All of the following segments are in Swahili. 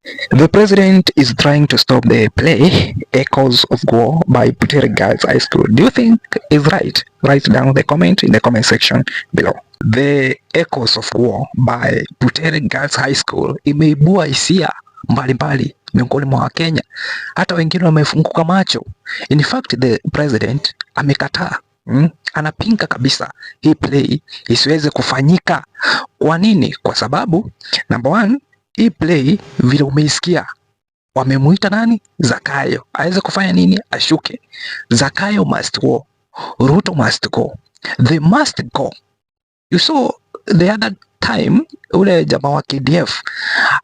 The president is trying to stop the play Echoes of War by Butere Girls High School. Do you think is right? Write down the comment in the comment section below. The Echoes of War by Butere Girls High School imeibua hisia mbalimbali miongoni mwa Wakenya, hata wengine wamefunguka macho. In fact, the president amekataa, Anapinga kabisa hii play isiweze kufanyika. Kwa nini? Kwa sababu number one, hii play vile umeisikia, wamemuita nani? Zakayo aweze kufanya nini? Ashuke. Zakayo must go, Ruto must go, they must go. You saw the other time ule jamaa wa KDF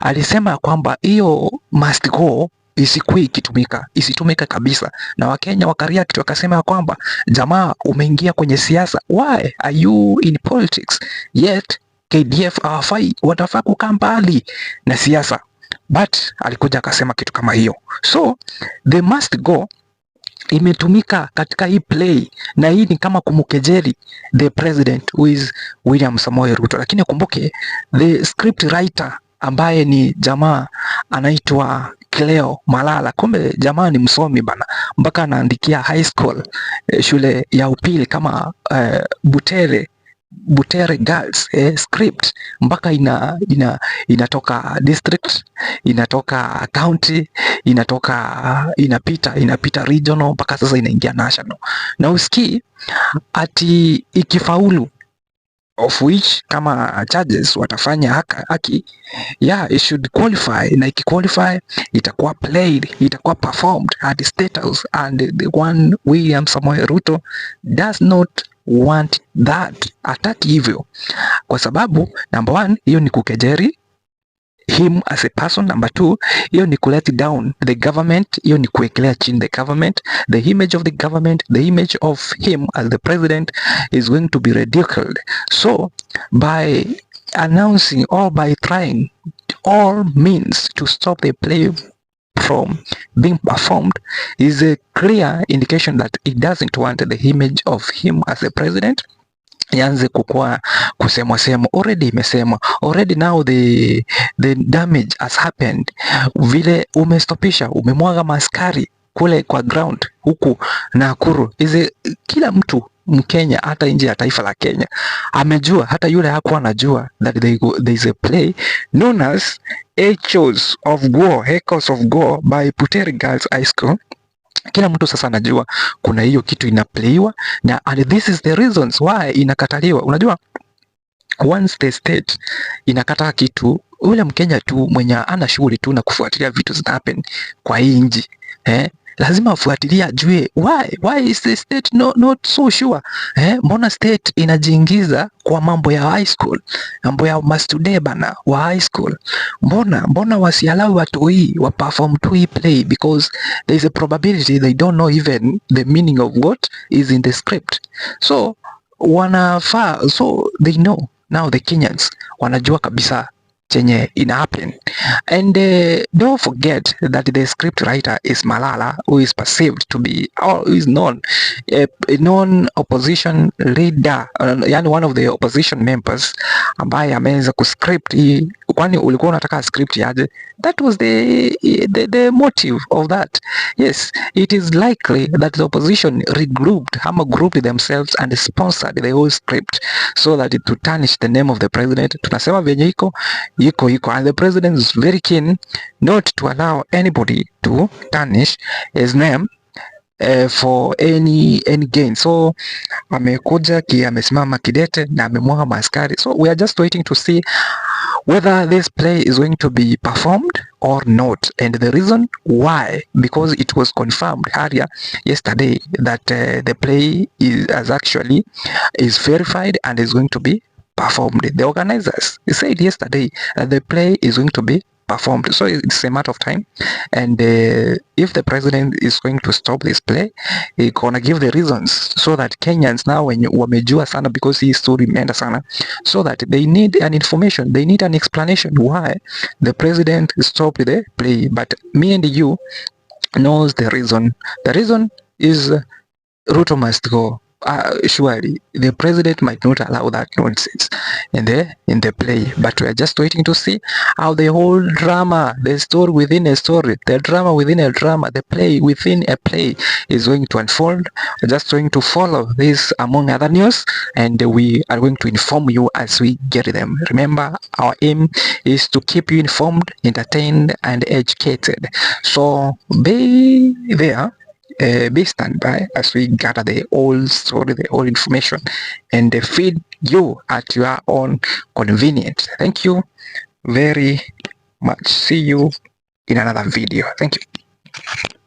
alisema kwamba hiyo must go isikuwe ikitumika, isitumike kabisa, na Wakenya wakareact wakasema ya kwamba jamaa, umeingia kwenye siasa, why are you in politics? Yet KDF hawafai, watafaa kukaa mbali na siasa, but alikuja akasema kitu kama hiyo, so they must go imetumika katika hii play, na hii ni kama kumkejeli the president who is William Samoei Ruto. Lakini kumbuke the script writer ambaye ni jamaa anaitwa Cleo Malala, kumbe jamaa ni msomi bana, mpaka anaandikia high school, shule ya upili kama Butere Girls, script mpaka inatoka district, inatoka county, inatoka, inapita regional mpaka sasa inaingia national, na usikii ati ikifaulu, of which kama judges watafanya haki, yeah, it should qualify, na ikiqualify itakuwa played, itakuwa performed at the State House, and the one William Samoei Ruto does not want that, hataki hivyo kwa sababu number one, hiyo ni kukejeli him as a person. Number two, hiyo ni ku let down the government, hiyo ni kuwekelea chini the government, the image of the government, the image of him as the president is going to be ridiculed. So by announcing or by trying all means to stop the play from being performed is a clear indication that he doesn't want the image of him as a president ianze kukua kusemwa semwa. Already imesemwa already, now the damage has happened. Vile umestopisha, umemwaga maaskari kule kwa ground huku Nakuru, ize kila mtu Mkenya hata nje ya taifa la Kenya amejua, hata yule hakuwa anajua that there is a play known as Echoes of War, Echoes of War by Butere Girls High School. Kila mtu sasa anajua kuna hiyo kitu inaplayiwa na and this is the reasons why inakataliwa. Unajua, once the state inakataa kitu, ule Mkenya tu mwenye ana shughuli tu na kufuatilia vitu zina happen kwa hii nchi, lazima afuatilie ajue why is the state not so sure, mbona state inajiingiza kwa mambo ya high school, mambo ya mastude bana wa high school? Mbona wasiallow watu hii wa perform tu hii play? Because there is a probability they don't know even the meaning of what is in the script, so wanafaa, so they know now, the Kenyans wanajua kabisa chenye ina happen. And don't forget that the script writer is Malala, who is perceived to be or who is known a known opposition leader, yani one of the opposition members ambaye ameweza kuscript hii. Kwani ulikuwa unataka script yaje? That was the motive of that. Yes, it is likely that the opposition regrouped ama grouped themselves and sponsored the whole script so that it to tarnish the name of the president. Tunasema venye iko iko iko, and the president is very keen not to allow anybody to tarnish his name for any gain. So amekuja ki amesimama kidete na amemwaga maaskari. So we are just waiting to see whether this play is going to be performed or not, and the reason why, because it was confirmed earlier yesterday that the play is as actually is verified and is going to be performed. The organizers said yesterday that the play is going to be performed, so it's a matter of time, and if the president is going to stop this play, he gonna give the reasons so that Kenyans now wenye wamejua sana, because hii story imeenda sana, so that they need an information, they need an explanation why the president stopped the play. But me and you knows the reason. The reason is Ruto must go. Surely the president might not allow that nonsense in the play, but we are just waiting to see how the whole drama, the story within a story, the drama within a drama, the play within a play is going to unfold. We're just going to follow this among other news, and we are going to inform you as we get them. Remember, our aim is to keep you informed, entertained and educated. So be there, be standby as we gather the whole story, the whole information, and feed you at your own convenience. Thank you very much. See you in another video. Thank you.